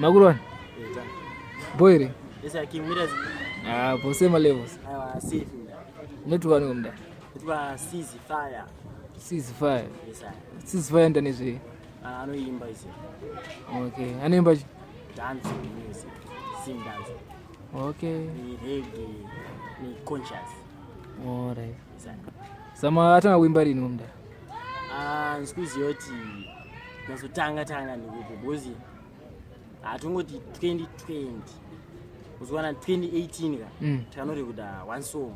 Makurwana? Boy here? Yes, I came with Ah, bo same levels. Aiwa, safe. Unoitwa ni mda? Itwa Cease Fire. Cease Fire. Yes, sir. Cease Fire ndani zve? Ah, anoimba izi. Okay. Anoimba chi? Dance music. Sing dance. Okay. Ni reggae, ni conscious. All right. Yes, sir. Sama atanga kuimba rini mda? Ah, ndikuziva kuti nazotanga tanga ndikupo because hatongoti 2020 uzowana 2018 ka takanorekoda one song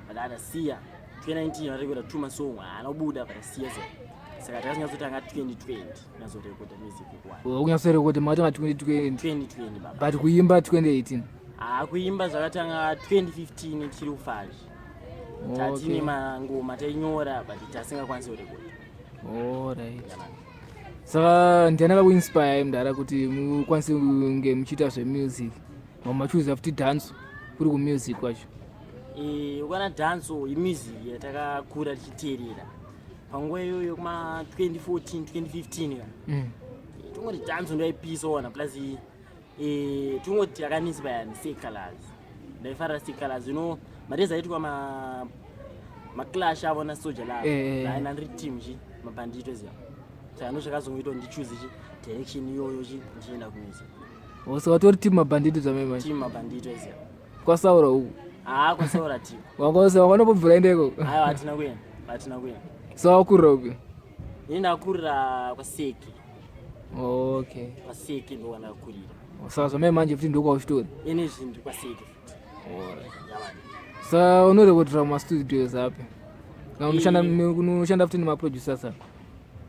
but atasiya 2019 varekoda two masong anobuda but asiya se saka takazonyatsotanga 2020 nazorekoda music kuwana Ukunyatsorekoda makatanga 2020 2020 baba. But kuimba 2018. Ah, kuimba zvakatanga 2015 tiri kufaji. Tatine mangoma tainyora but tasingakwanisi kurekoda. Alright. Saka ndiani akakuinspire mudhara kuti mukwanise kunge muchiita zvemusic? Mamachuza futi dance kuri kumusic kwacho. Eh, ukana dhanso imusic yatakakura tichiteerera panguva iyoyo kuma 2014 2015 ka. Tongoti dhanso ndoyaipisa wana plus tongoti yakaniinspire nesecolors. Ndaifarira secolors, you know, madezi aitwa ma maclash avo nasoja lavo. Ndiri team chi mabhandito ziya, saka ndo zvakazongoitwa ndichoose chi direction iyoyo chi ndichienda kumusic. Oh, saka tori team mabhandito zvamai manje? Team mabhandito ziya. Kwasaura uku? Haa, kwasaura team. Wanganobvura endeko? Aiwa, hatina kuenda, hatina kuenda. So wakurira upi? Ini ndakurira kwaSeke. Kwaseke ndo kwandakakurira. Saka zvamai manje futi ndokwauchitori? Ine zvinhu kwaseke futi. Sa unorekodera mumastudios api? Kana unoshanda futi nemaproducers api?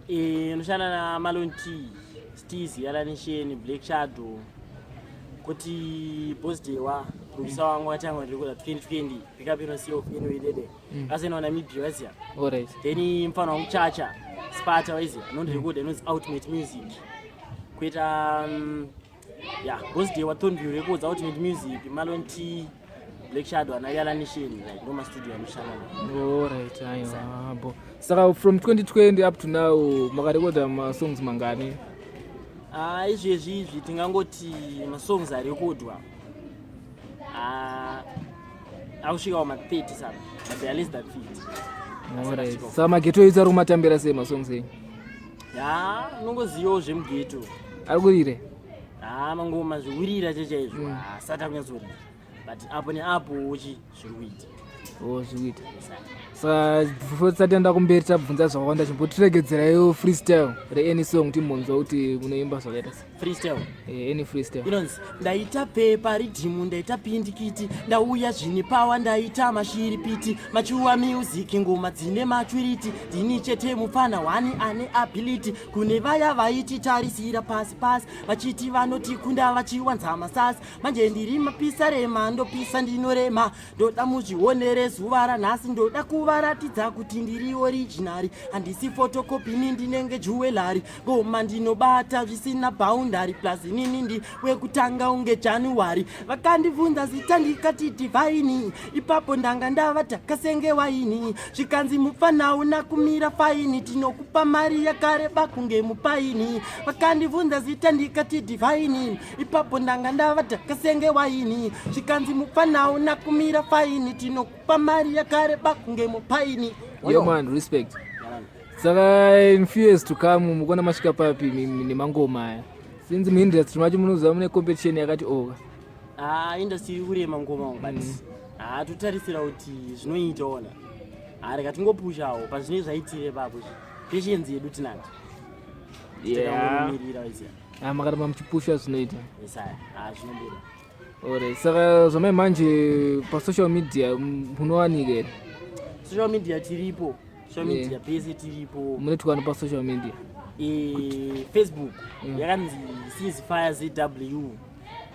Eh, unoshanda naMalon T, Steez, Yalanisheni, Black Shadow, kuti Boss Dewa producer wangu atanga ndirekoda 2020 pick up yourself anyway dede. Asina Namibia waziya. Then mfana wangu Chacha Sparta waziya anondirekoda inonzi Ultimate Music. Kuita yeah, Boss Dewa, Thornview Records, Ultimate Music, Malon T, Black Shadow, ana Yalanisheni, like ndo mastudio anoshanda nawo. Alright, aiwa bo. Saka from 2020 up to now makarekodha masongs mangani? Ah, izvezvi izvi tingangoti masongs arekodwa, ah, akusvika kuma 30 something, but they are less than 50. Alright. Saka maghetto youths ari kumatambira sei masongs enyu? Ya, unongozivawo zvemughetto. Ari kurire? Ha, mangoma zviwirira chachaizvo asati akunyatsorira, but apo neapo chi zviri kuita. Oh, zviri kuita. Saka before tisati taenda kumberi tabvunza zvakawanda, chimbotiregedzeraiwo freestyle reany song timbonzwa kuti munoimba zvakaita sei. Freestyle? Any freestyle. Inonzi ndaita pepa ridhimu, ndaita pindikiti, ndauya zvine pawa, ndaita mashiripiti, machuwa music, ngoma dzine maturity. Ndini chete mupfana wani ane ability kune vaya vaititarisira pasi pasi, vachiti vanotikunda vachiwanza masasi. Manje ndiri mapisa rema, ndopisa, ndinorema, ndoda muzvionere zuva ranhasi. Ndoda kuvaratidza kuti ndiri original, handisi photocopy, ni ndinenge jewellery. Ngoma ndinobata zvisina boundary, plus inini ndi wekutanga unge January. Vakandibvunza zita ndikati Divine, ipapo ndanga ndavata kasenge waini. Zvikanzi mupfana una kumira fine, tinokupa mari yakareba kunge mupaini. Vakandibvunza zita ndikati Divine, ipapo ndanga ndavata kasenge waini. Zvikanzi mupfana una kumira fine, tinokupa mari yakareba kunge mupaini. Yo man, respect. Saka in few years to come mukuona masvika papi nemangoma aya, since muindustry macho munoziva mune competition yakati oka? Ah, industry iri kurema ngoma umu, but ah, totarisira kuti zvinoita ona. Ah, reka tingopushawo pazvinenge zvaitire papo. Patience yedu tinacho. Tikangomirira iziya. Ah, makaramba muchipusha zvinoita. Yes, ah, zvinobuda. Alright. Saka zvamai manje pasocial media munowanika here? Social media tiripo, social media pese tiripo. Munoitwa pasocial media? Facebook yakanzi Ceasefire ZW,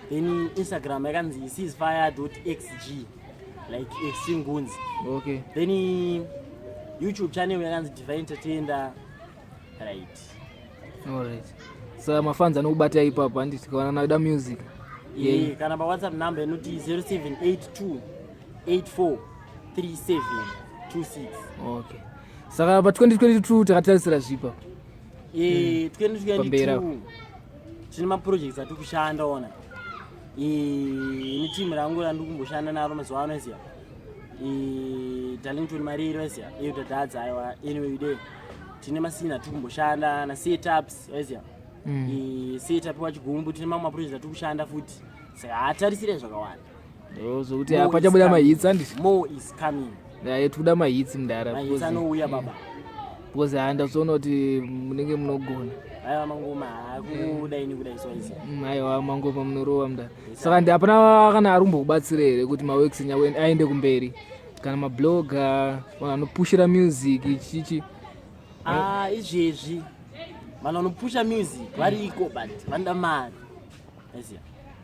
then Instagram yakanzi ceasefire.xg, like Extreme Goons. Then YouTube channel yakanzi Divine Tatenda, right. Alright. Saka mafans anokubata ipapo handiti kana naida music? Yeah. Kana pawhatsapp number inoti 0782 84 37 26. Okay. Saka pa 2022 takatarisira zvipa? 2022. Pamberi apo. Tine maprojects atiri kushanda ona. Ini team rangu randiri kumboshanda naro mazuva ano iziya. Darlington Mariro iziya. Iyo dadadza aiwa anyway day. Tine masina atiri kumboshanda na setups iziya. Setup wachigumbu tine mamwe maprojects atiri kushanda futi. Saka hatarisire zvakawanda. Oh, zvokuti apa chabuda mahits handiti? More is coming. Yeah, tikuda mahits mudara. Mahits anouya baba. Because handa kuzoona kuti munenge munogona. Aiwa mangoma haakudai nekudai so izi. Aiwa mangoma munorova mudara. Saka ndi hapana kana ari kumbokubatsira here kuti maworks enyu aende kumberi? Kana mablogger, vanhu vanopushira music chichi. Ah, izvezvi vanhu vanopusha music variko but vanoda mari. Aiziya.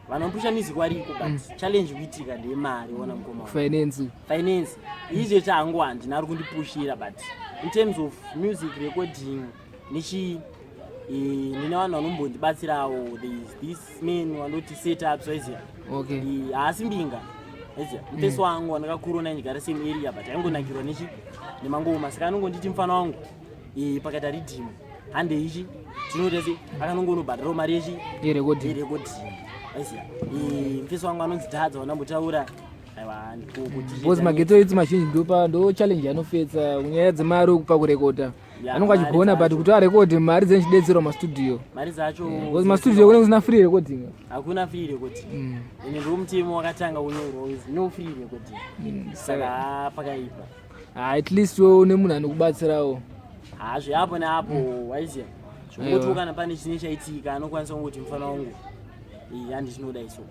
Vanopusha music variko but challenge kuitika ndeyemari ona mukoma. Finance. Finance. Izvezvi hangu handina ari kundipushira but in terms of music recording nechi ndine vanhu vanombondibatsirawo. There is this man vanoti setup so aiziya. Haasi mbinga. Aiziya. Mufesi wangu wandakakura naye ndigara same area but aingonakirwa nechi nemangoma saka anongonditi mufana wangu pakaita riddim hande ichi tinoita se akanongonobhadharawo mari yechi yerecording. Yerecording. Aiziya. Mufesi wangu anonzi Dhadza wandambotaura. Aiwa ndiko kuti Because maghetto youths mazhinji ndopa ndo challenge yanofetsa kunyaya dzemari okupa kurekodha. Anonge achigona but kuti arekode mari dzenchidetserwa mastudio. Mari dzacho. Because mastudio kunenge kusina free recording. Hakuna free recording. Ine ndo mutemo wakatanga kunyorwa is no free recording. Saka pakaipa. At least wewe une munhu anokubatsirawo. Zveapo neapo waiziya. Zvongoti kana pane chine chaitika anokwanisa kungoti mufana wangu handinoda iso.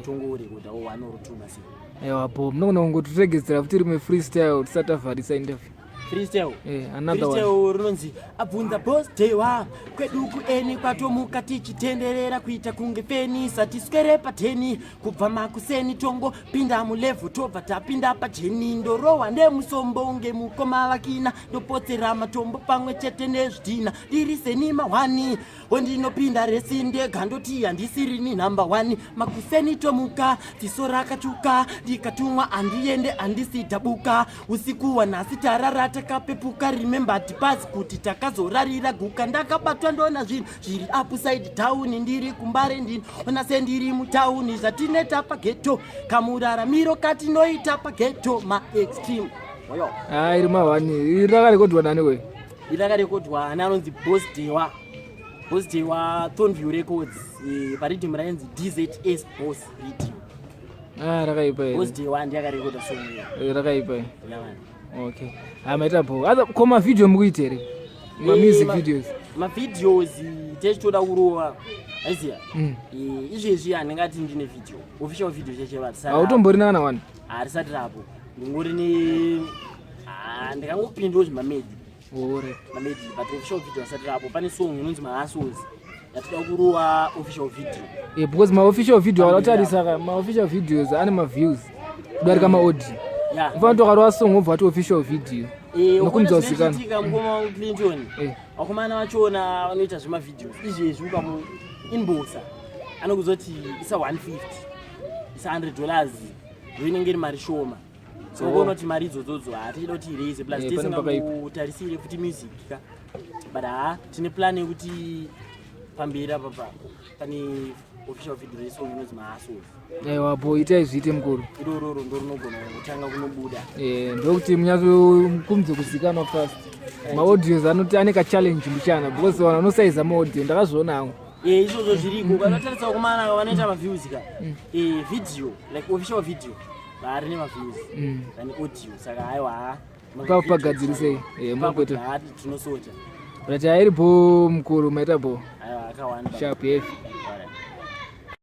Tongorekodhawo 1 or 2 masi. Aiwa bo munogona kungotiregedzera futi rimwe freestyle tisati tavharisa interview. Freestyle. Another one. Freestyle rinonzi abvunza boss dewa kwedu kueni kwatomuka tichitenderera kuita kunge feni satiswere pateni kubva makuseni tongo pinda mulevhu tobva tapinda pajeni ndorohwa nemusombo unge mukoma vakina ndopotsera matombo pamwe chete nezvidhina ndiri seni mahwani wendinopinda resi ndega ndoti handisirini number 1 makuseni tomuka dziso rakatsvuka ndikatumwa handiende handisi dhabuka usiku wanhasi tarara takapepuka remember tipazi kuti takazorarira guka ndakabatwa ndona zvinhu zviri upside down ndiri kumbare ndinoona sendiri mutauni zvatineta pageto kamuraramiro katinoita pageto maextreme. Oyo. Iri mahwani iri rakarekodwa nani we? Iri rakarekodwa neanonzi Boss Dewa. Boss Dewa Thornview Records pariddim rainzi DZS Boss Riddim. Rakaipa iri. Boss Dewa ndiye akarekodha song iyo. Rakaipa iri. Yeah, man. Okay. Maita bo. Other ko ma video mukuita here? Ma music videos. Ma videos techitoda kurova. Aiziya. Izvezvi handingati ndine video. Official video cheche vati. Hautomborina kana one. Harisati rapo. Ndingori ne ndikangopindawo zvimamedi. Ore. Mamedi but official video asati rapo. Pane song inonzi Mahustles. Yatida kurova official video. Because ma official video vanotarisa ka ma official videos ane ma views kudarika ma audio. Ufanira tokarova song wobva wati official video. Nokunzwa usikana. Zvinoitika mukoma wangu Clinton. Vakomana vachona vanoita zvema videos. Izvezvi ukamu inboxa anokuzoti isa 150 isa $100 ndoinenge iri mari shoma. So ukaona kuti mari idzodzo hatichida kuti iraise plus tisingangotarisire futi music ka. But tine plan yekuti pamberi apa pane official video yesong inonzi Mahustles. Aiwa bo itai zviite mukuru. Irororo ndo rinogona kutanga kunobuda. Ndokuti munyatsokumudze kuzikanwa fast. Maaudios anoti ane ka challenge mbichana because vanhu vanosaiza maaudio ndakazviona hangu. Izvozvo zviriko ukanotarisa vakomana vanoita maviews ka. Video like official video vari nemaviews than audio saka aiwa Ipapo pagadzirisei. Mukuita. Tinosota. But hairi bo mukuru maita bo. Aiwa akawanda. Sharp heavy.